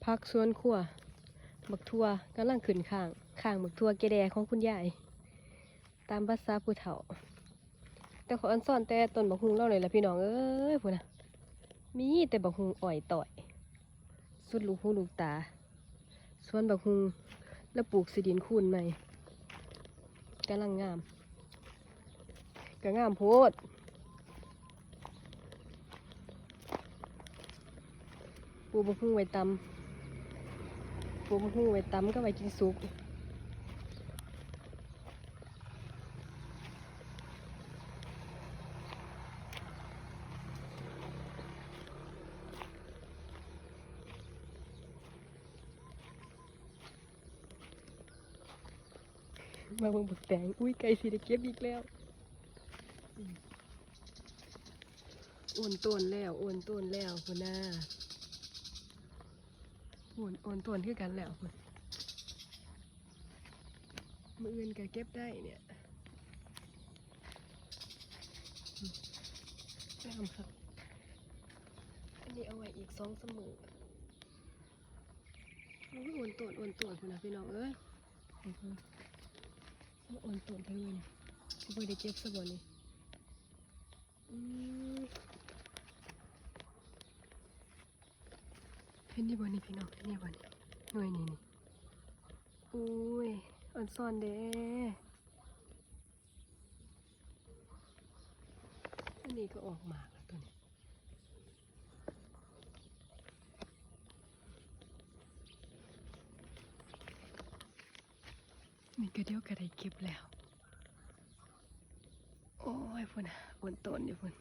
ຜັກສວນຄົວ ບັກຖົ່ວກຳລັງຂຶ້ນຄ້າງ ຄ້າງບັກຖົ່ວແກ່ແດ່ຂອງຄຸນຍາຍ ຕາມພາສາຜູ້ເຖົ້າ. ແຕ່ຂ້ອຍອອນຊອນແຕ່ຕົ້ນບັກຮຸ່ງລາວນີ້ລະພີ່ນ້ອງເອີຍ ພຸ້ນນະ ມີແຕ່ບັກຮຸ່ງອ້ອຍຕ້ອຍ ສຸດລູກຫູລູກຕາ. ສວນບັກຮຸ່ງ ລະປູກໃສ່ດິນໂຄນໃໝ່ ກຳລັງງາມ ກະງາມໂພດ. ປູກບັກຮຸ່ງໄວ້ຕຳ ປູກບັກຮຸ່ງໄວ້ຕຳກັບໄວ້ກິນສຸກ. ມາເບິ່ງບັກແຕງ ອຸ້ຍ ໃກ້ຊິໄດ້ເກັບອີກແລ້ວ. ໂອນຕົ້ນແລ້ວ ໂອນຕົ້ນແລ້ວພຸ້ນນາ ໂອນ ໂອນຕົ້ນຄືກັນແລ້ວພຸ້ນ. ມື້ອື່ນກະເກັບໄດ້ເນຍ ງາມຄັກ. ອັນນີ້ເອົາໄວ້ອີກສອງສາມມື້. ໂອ້ຍ ໂອນຕົ້ນ ໂອນຕົ້ນພຸ້ນນະພີ່ນ້ອງເອີຍ ໂອນຕົ້ນເລີຍນີ້ ຊິບໍ່ໄດ້ເກັບຊະບໍ່ນີ້. ອືມ ເຫັນຢູ່ບໍ່ນີ້ພີ່ນ້ອງ ເຫັນຢູ່ບໍ່ນີ້ ໜ່ວຍນີ້ນີ້. ໂອ້ຍ ອອນຊອນເດ້ ອັນນີ້ກະອອກໝາກແລ້ວໂຕນີ້. ນີ້ກະດຽວກະໄດ້ເກັບແລ້ວ. ໂອ້ຍ ພຸ້ນນະ ໂອນຕົ້ນຢູ່ພຸ້ນ.